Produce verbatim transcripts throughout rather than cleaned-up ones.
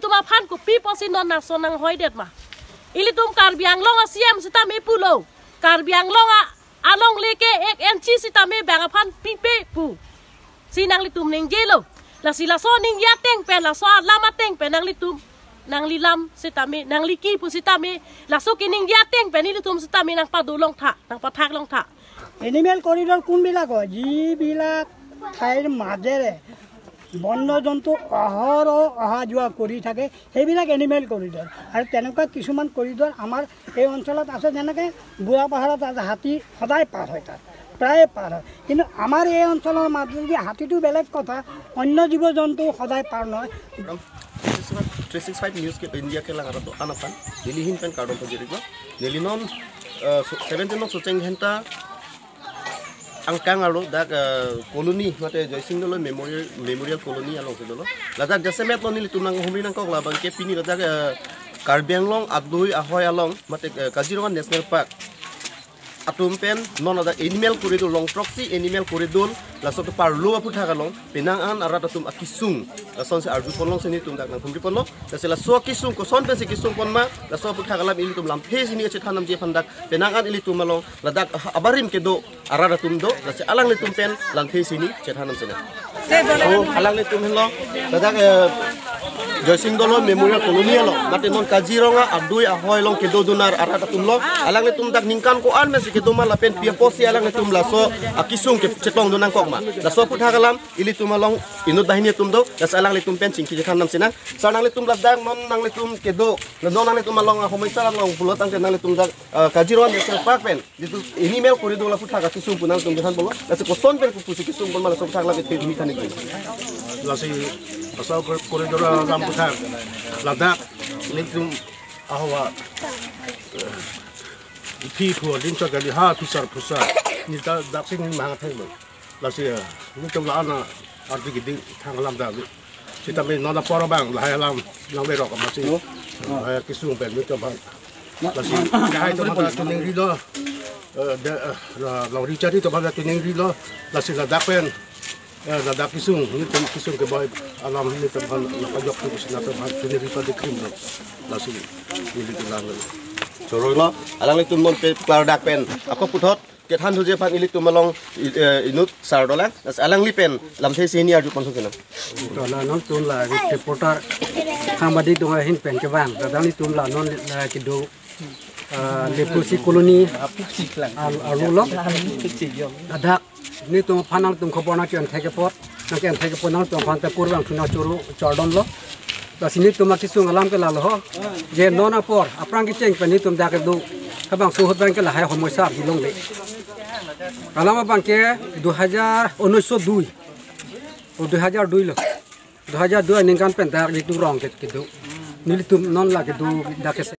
Tum aphan kopi pusi non laso nanghoidet ma? Ilitum Karbi Anglong a-C M sitame pulo. Karbi Anglong a alongle ke ek inchi sitame bang aphan pipe pu. Si nanglitum ningjelo. Lasi laso ningje ateng pen, laso alam ateng pen nanglitum, nangli lam sitame, nangli ki pu sitame, laso keningje ateng pen ilitum sitame nangpadolongtha, nangpathak longtha. Animal corridor কোনবিলাক হয়? যিবিলাক ঠাইৰ মাজেৰে বন্য জন্তু অহৰহ অহা যোৱা কৰি থাকে, সেইবিলাক এনিমেল কৰিডৰ। আৰু তেনেকুৱা কিছুমান কৰিডৰ আমাৰ এই অঞ্চলত আছে, যেনেকে বুঢ়াপাহাৰত আছে, হাতী সদায় পাৰ হয়, তাত প্ৰায়ে পাৰ হয়। কিন্তু আমাৰ এই অঞ্চলৰ মাজেদি হাতীটো বেলেগ কথা, অন্য জীৱ জন্তু সদায় পাৰ নহয়। Three six five News ke India kelang arat do-an aphan neli ahin pen kardom pajirlo. Neli non eh, so- seventeen Socheng Dhenta angkang arlo dak eh, colony mate Joysing Doloi Memorial, Memorial Colony alongsi dolo. Ladak jasemet lo nelitum nanghumri nangkok, labang ke pini ladak eh, Karbi Anglong adui ahoi along mate eh, Kaziranga National Park atum pen non ladak animal corridor, long proxy animal corridor, laso keparlo aphuthak along penang an arat atum akesung lasonsi arjupon longsi nelitum dak nanghumriponlo. Lasi laso akesung koson pensi kesungpon ma, laso aphuthak alam ilitum lamthe sini kachethan namji aphan dak penang an ilitum along ladak abarim kedo arat atum do, lasi alanglitum pen lamthe sini chethan namsina. O, alanglitum henlo, ladak eh, Joysing Doloi Memorial Colony along mate non Kaziranga adui ahoi along kedodun arat atum lo. Alanglitum dak ningkan ko-an pensi kedo ma lapen pi apotsi alanglitum laso akesung kechetongdun nangkok ma? Laso aphuthak alam ilitum along inut banghini atum do, lasi alanglitum pen chingki chethan namsina. Sir, nanglitum ladak non nanglitum kedo, non nanglitum along ahomoi sar along pulo tangte nanglitum dak eh, Kaziranga National Park pen jitu animal corridor aphuthak akesung pu nangtum chethan pulo. Lasi koson pen kopusi kesungpon ma laso aphuthak lake te dumi thani. Lasi asal kor- corridor alam aphuthak ladak nelitum ahua, eh, ithi phu din chot kali ha phisar phusa neli ta daksi neli mahang thek lo. Lasi eh, nelitum la-an ardi gidi thang alam dak. Sitame non apor abang lahai alam nangverok amatsi. Oh. Lahai kesung pen nelitum aphan. Lasi lahai atum aphan chiningrilo. Eh, de, eh, la, long richari atum aphan chiningrilo. Lasi ladak pen, eh, ladak kesung, nelitum kesung keboi alam nelitum aphan nangpajok tu sina atum aphan chiningri padikrimlo. Lasi neli kelang. Choroi lo, alanglitum non pe klardak pen. Ako puthot kethan thuji aphan ilitum along i- eh, inut sar dolang. Lasi alangli pen lamthe sini arjupon sukina. To la non tun la reporter Khamadi Dong ahin pen kevang. Ladak nelitum la non la kedo, ah, leprosy colony al- arlo lo. Ladak nelitum aphan nangtum khobor nangke-en thek apot, nangke-en thek apot nangtum aphan ta kurvangthu nangchoro chardom lo. Lasi nelitum akesung alam ke lalo ho. Je non apor aphrang kecheng pen nelitum dak kedo, labangso ahut abang ke lahai homoi sar arjulongle. Alam abang ke dui hajar, unoiso dui. O, dui hajar dui lo. Dui hajar dui aningkan pen dak nelitum rong ke kedo. Nelitum non la kedo dak ke se-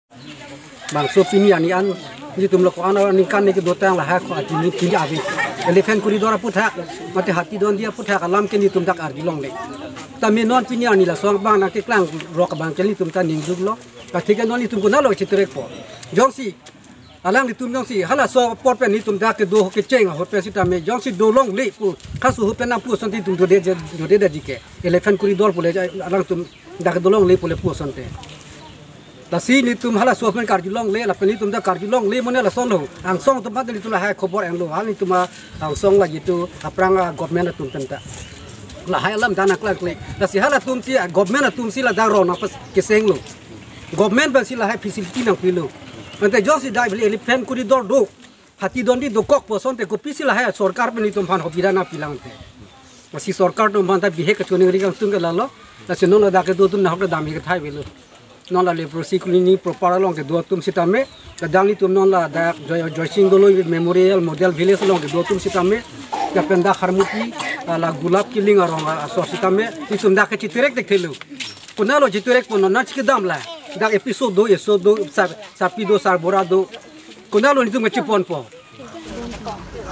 bangso pini arni an nelitum lo ko-an aningkan ne kedotang lahai ko ati ni pini ave. Elephant corridor aphuthak, mate hati dondi aphuthak alam ke nelitum dak arjulongle. Tame non pini arni laso abang nangkeklang rok abang ke nelitum ta ningduk lo. Kathik ke non nelitum konatlo chitrekpo? Jongsi alanglitum jongsi halaso apor pen nelitum dak kedo kecheng ahut pen sitame jongsi dolongle pu, kasu ahut pen nangpu asonte nelitum dode je- dode daji ke. Elephant corridor pule je alangtum dak dolongle pule pu asonte. Lasi nelitum halaso pen karjulongle, lapen nelitum dak karjulongle mane lason lo. Angsong atum aphan nelitum lahai khobor enlo, ha nelitum a- angsong la jitu aphrang a government atum pen ta lahai alam dan aklangkle. Lasi halatumsi a government atumsi ladak rong nangpas kesenglo. Government pensi lahai facility nangpilo. Ante jongsi dak elephant corridor do, hati dondi dokok pu asonte kopisi lahai sorkar pen nelitum aphan hobida nangpilang te. Lasi sorkar atum aphan ta bihek kachiningri kangtung ke lalo. Lasi non ladak kedo atum nahok kedam ke thai avelo. Non la leprosy colony proper along kedo atum sitame, kadang nelitum non ladak Joy- Joysing Doloi Memorial Model Village along kedo atum sitame, lapen dak Harmoti, ah, la Gulab Killing arong, ah, asor sitame, nelitum dak ke chitrek tek thelo. Konatlo chitrek pon non nangchi kedam la. Dak episode do, eso do, sar- sarpi do, sarbura do. Konatlo nelitum ke chiponpo?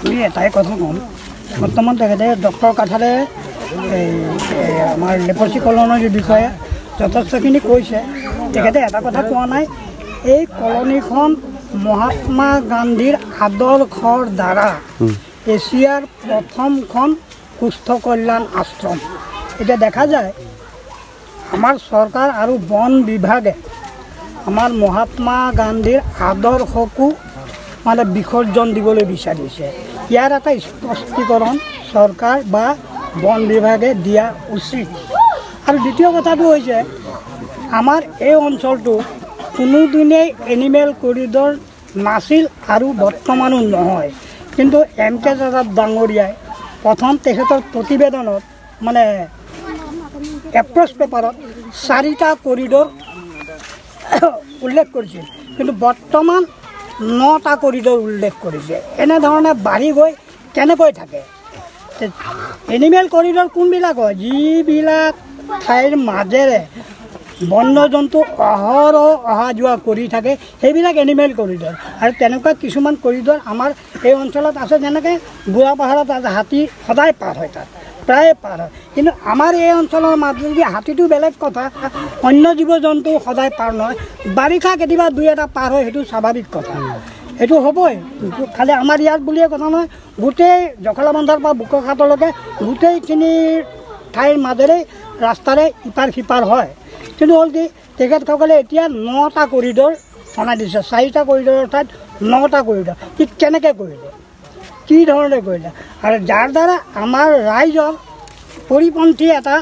আমি এটাই কথা ক'ম, বৰ্তমান তেখেতে ডক্টৰ কাঠাৰে এই, এই আমাৰ লেপ্ৰচি কলনীৰ বিষয়ে যথেষ্টখিনি কৈছে। তেখেতে এটা কথা কোৱা নাই, এই কলনীখন মহাত্মা গান্ধীৰ আদৰ্শৰ দ্বাৰা এছিয়াৰ প্ৰথমখন কুষ্ঠ কল্যাণ আশ্ৰম। এতিয়া দেখা যায় আমাৰ চৰকাৰ আৰু বন বিভাগে আমাৰ মহাত্মা গান্ধীৰ আদৰ্শকো মানে বিসৰ্জন দিবলৈ বিচাৰিছে। ইয়াৰ এটা স্পষ্টীকৰণ চৰকাৰ বা বন বিভাগে দিয়া উচিত। আৰু দ্বিতীয় কথাটো হৈছে, আমাৰ এই অঞ্চলটো কোনোদিনেই এনিমেল কৰিডৰ নাছিল আৰু বৰ্তমানো নহয়। কিন্তু এম কে যাদৱ ডাঙৰীয়াই প্ৰথম তেখেতৰ প্ৰতিবেদনত, মানে এপ্ৰ'চ পেপাৰত চাৰিটা কৰিডৰ উল্লেখ কৰিছিল, কিন্তু বৰ্তমান নটা কৰিডৰ উল্লেখ কৰিছে। এনেধৰণে বাঢ়ি গৈ কেনেকৈ থাকে? তে এনিমেল কৰিডৰ কোনবিলাক হয়? যিবিলাক ঠাইৰ মাজেৰে বন্য জন্তু অহৰহ অহা যোৱা কৰি থাকে, সেইবিলাক এনিমেল কৰিডৰ। আৰু তেনেকুৱা কিছুমান কৰিডৰ আমাৰ এই অঞ্চলত আছে, যেনেকে বুঢ়াপাহাৰত আছে, হাতী সদায় পাৰ হয়, তাত প্ৰায়ে পাৰ হয়। কিন্তু আমাৰ এই অঞ্চলৰ মাজেদি হাতীটো বেলেগ কথা, অন্য জীৱ জন্তু সদায় পাৰ নহয়। বাৰিষা কেতিয়াবা দুই এটা পাৰ হয়, সেইটো স্বাভাৱিক কথা, সেইটো হ'বই। খালি আমাৰ ইয়াত বুলিয়ে কথা নহয়, গোটেই জখলাবন্ধাৰ পৰা বোকাখাটলৈকে গোটেইখিনি ঠাইৰ মাজেৰে ৰাস্তাৰে ইপাৰ সিপাৰ হয়। কিন্তু হ'ল কি, তেখেতসকলে এতিয়া নটা কৰিডৰ বনাই দিছে, চাৰিটা কৰিডৰৰ ঠাইত নটা কৰিডৰ। কি কেনেকে কৰিলে, কি ধৰণে কৰিলে? আৰু যাৰ দ্বাৰা আমাৰ ৰাইজৰ পৰিপন্থী এটা,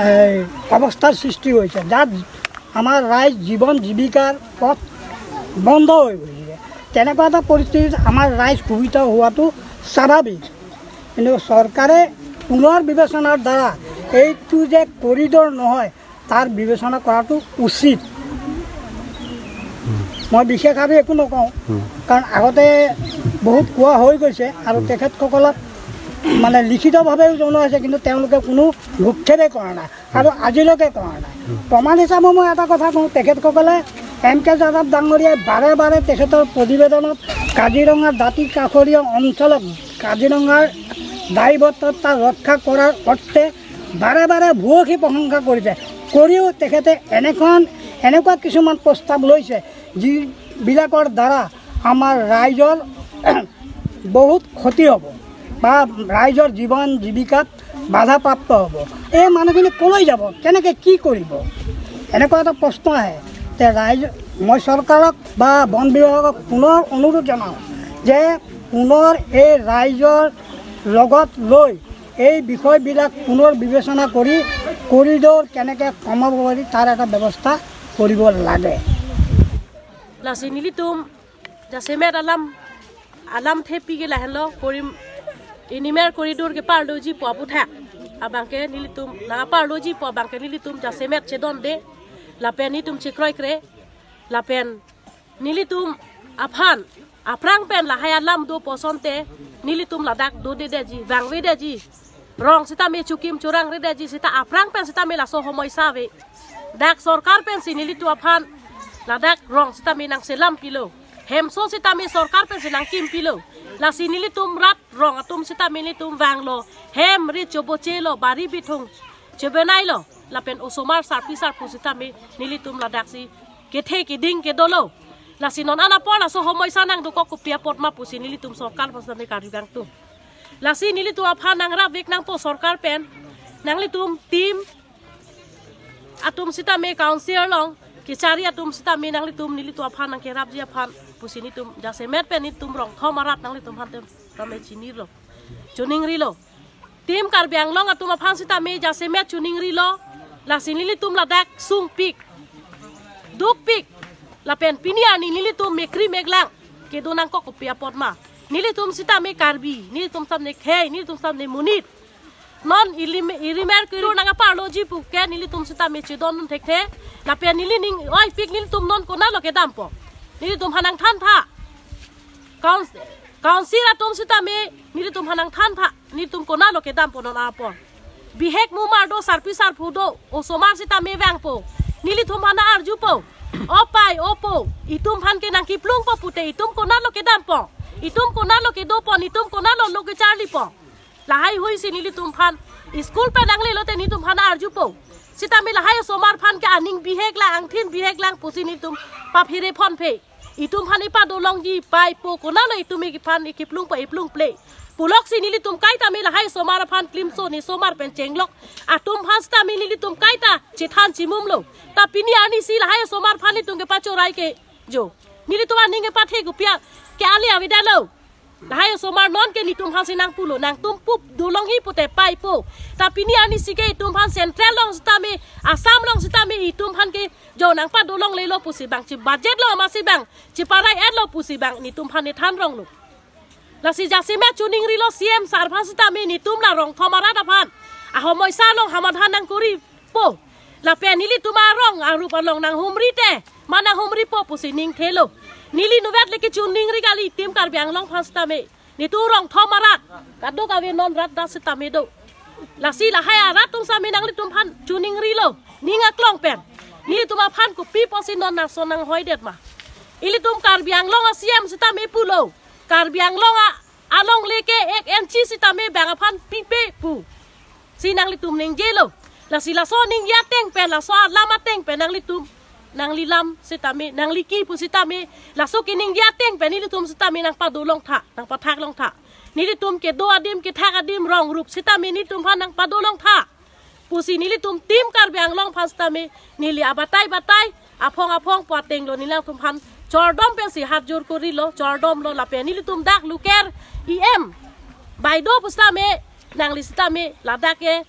এই, অৱস্থাৰ সৃষ্টি হৈছে, যাত আমাৰ ৰাইজ জীৱন জীৱিকাৰ পথ বন্ধ হৈ গৈছে। তেনেকুৱা এটা পৰিস্থিতিত আমাৰ ৰাইজ ক্ষোভিত হোৱাটো স্বাভাৱিক। কিন্তু চৰকাৰে পুনৰ বিবেচনাৰ দ্বাৰা এইটো যে কৰিডৰ নহয়, তাৰ বিবেচনা কৰাটো উচিত। মই বিশেষ আৰু একো নকওঁ, কাৰণ আগতে বহুত কোৱা হৈ গৈছে আৰু তেখেতসকলক মানে লিখিতভাৱেও জনোৱা হৈছে, কিন্তু তেওঁলোকে কোনো ভ্ৰূক্ষেপে কৰা নাই আৰু আজিলৈকে কৰা নাই। প্ৰমাণ হিচাপে মই এটা কথা কওঁ, তেখেতসকলে, এম কে যাদৱ ডাঙৰীয়াই বাৰে বাৰে তেখেতৰ প্ৰতিবেদনত কাজিৰঙাৰ দাঁতি কাষৰীয়া অঞ্চলক কাজিৰঙাৰ দায়বদ্ধতা ৰক্ষা কৰাৰ অৰ্থে বাৰে বাৰে ভূয়সী প্ৰশংসা কৰিছে। কৰিও তেখেতে এনেখন, এনেকুৱা কিছুমান প্ৰস্তাৱ লৈছে, যিবিলাকৰ দ্বাৰা আমাৰ ৰাইজৰ বহুত ক্ষতি হ'ব বা ৰাইজৰ জীৱন জীৱিকাত বাধাপ্ৰাপ্ত হ'ব। এই মানুহখিনি ক'লৈ যাব, কেনেকে কি কৰিব, এনেকুৱা এটা প্ৰশ্ন আহে। তে ৰাইজ, মই চৰকাৰক বা বন বিভাগক পুনৰ অনুৰোধ জনাওঁ যে পুনৰ এই ৰাইজৰ লগত লৈ এই বিষয়বিলাক পুনৰ বিবেচনা কৰি কৰিডৰ কেনেকে কমাব পাৰি, তাৰ এটা ব্যৱস্থা কৰিব লাগে। Lasi nelitum jasemet alam, alamthe pike lahenlo, korim, animal corridor keparloji pu aputhak abangke nelitum nangparloji pu abangke nelitum jasemet chedonde, lapen nelitum chekroikre, lapen nelitum aphan aphrang pen lahai alam do pu asonte nelitum ladak dodedetji, vangvedetji. Rong sitame chokim chorangredetji, seta aphrang pen sitame laso homoi save. Dak sorkar pensi nelitum aphan ladak rong sitame nangselam pilo, hemso sitame sorkar pensi nangkim pilo. Lasi nelitum rat rong atum sitame nelitum vanglo, hem rit chobochelo, bari bithung chobenailo, lapen osomar sarpi sarpo sitame nelitum ladaksi kethe keding kedolo. Lasi non an apor laso homoi sa nangdokok kopi apot ma pusi nelitum sorkar aphan sitame karjugangtu. Lasi nelitum aphan nangrapvek nangpo sorkar pen, nanglitum team atum sitame council along kechari atum sitame nanglitum nelitum aphan nangkerapji aphan pusi nelitum jasemet pen nelitum rong thom arat nanglitum aphan tem tame chinilo, choningrilo. Team Karbi Anglong atum aphan sitame jasemet choningrilo, lasi nelitum ladak sungpik, dukpik, lapen pini arni nelitum mekri meklang kedo nangkok kopi apot ma. Nelitum sitame Karbi, nelitum sitame khei, nelitum sitame monit. Non ilim, animal corridor nangparloji puke nelitum sitame chedondun thekthe. Lapen neli ning oipik, nelitum non konatlo kedampo? Nelitum aphan nangthantha. Council, council atum sitame nelitum aphan nangthantha. Nelitum konatlo kedampo non apor? Bihek mumar do, sarpi sarpo do, osomar sitame vangpo. Nelitum aphan arjupo. O pai, o po, itum aphan ke nangkiplungpo pute itum konatlo kedampo? Itum konatlo kedopo, itum konatlo lo kecharlipo? Lahai huisi nelitum aphan school pen nanglelote nelitum aphan arjupo. Sitame lahai osomar aphan ke aning bihek lang, angthin bihek lang pusi nelitum paphere phonphe. Itum aphan ipadolongji, pai po, konatlo itum aphan ikiplungpo, iplungple? Puloksi nelitum kaita me lahai osomar aphan klimso, ne osomar pen chenglok atum aphan sitame nelitum kaita chethan chimumlo. Ta pini arnisi lahai osomar aphan nelitum kepachorai ke jo. Nelitum aning kepathe kopi ke ale avedetlo. Lahai osomar non ke netum aphansi nangpulo, nangtum pup dolongji pute paipo. Ta pini arnisi ke itum aphan central along sitame, Assam along sitame itum aphan ke jo nangpadolonglelo pusi bang chibudgetlo amatsi bang chiparai-etlo pusi bang netum aphan nethan ronglo. Lasi jasemet choningrilo C M sir aphan sitame netum la rong thom arat aphan ahomoisa along hamadhan nangkoripo. Lapen nelitum arong arup along nanghumri te ma nanghumripo pusi ningthelo. Neli novet le kechoningri kali itum Karbi Anglong aphan sitame. Netum rong thom arat kadokave non rat das sitame do. Lasi lahai arat atum sitame nanglitum aphan choningrilo, ning aklong pen. Nelitum aphan kopi pusi non nangson nanghoidet ma? Ilitum Karbi Anglong a C M sitame pulo, Karbi Anglong a along leke ek inchi sitame bang aphan pipe pusi nanglitum ningjelo. Lasi laso ningje ateng pen, laso alam ateng pen nanglitum, nangli lam sitame, nangli ki pu sitame, laso keningje ateng pen nelitum sitame nangpadolongtha, nangpathak longtha. Nelitum kedo adim, kethak adim, rong rup sitame nelitum aphan nangpadolongtha pusi nelitum Team Karbi Anglong aphan sitame neli abatai batai, aphong aphong pu atenglo, nelitum aphan chordom pensi hat jor korilo, chordomlo. Lapen nelitum dak local E M bai do pu sitame, nangli sitame ladak ke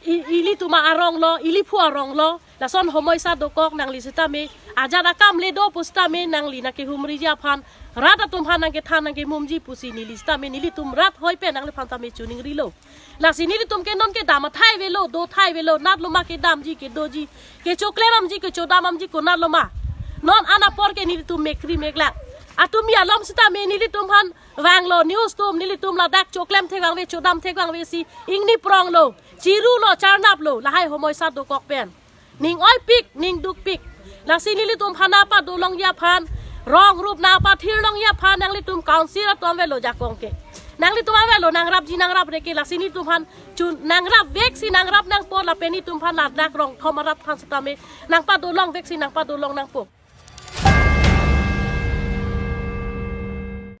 i-, ilitum aronglo, iliphu aronglo, lason homoisa dokok, nangli sitame ajat akam le do pu sitame nangli nangkehumriji aphan, rat atum aphan nangkethan nangkemumji pusi neli sitame nelitum rat hoi pen nangliphan sitame choningrilo. Lasi nelitum ke non kedam athai avelo, do athai avelo, natlo ma kedamji, kedoji, kechoklem damji, kechodam damji, konatlo ma? Non an apor ke nelitum mekri meklang. Atumi alom sitame nelitum aphan vanglo, news atum nelitum ladak choklem thek vangve, chodam thek vangve si ingni pronglo, chirulo, charnaplo lahai homoisa dokok pen. Ning oipik, ning dukpik. Lasi nelitum aphan nangpadolongji aphan, rong rup nangpathirlongji aphan nanglitum council atum avelo jakong ke. Nanglitum avelo nangrapji nangrapre ke, lasi nelitum aphan chun nangrapveksi nangrap nangpo, lapen nelitum aphan ladak rong thom arat aphan sitame nangpadolongveksi nangpadolong nangpo.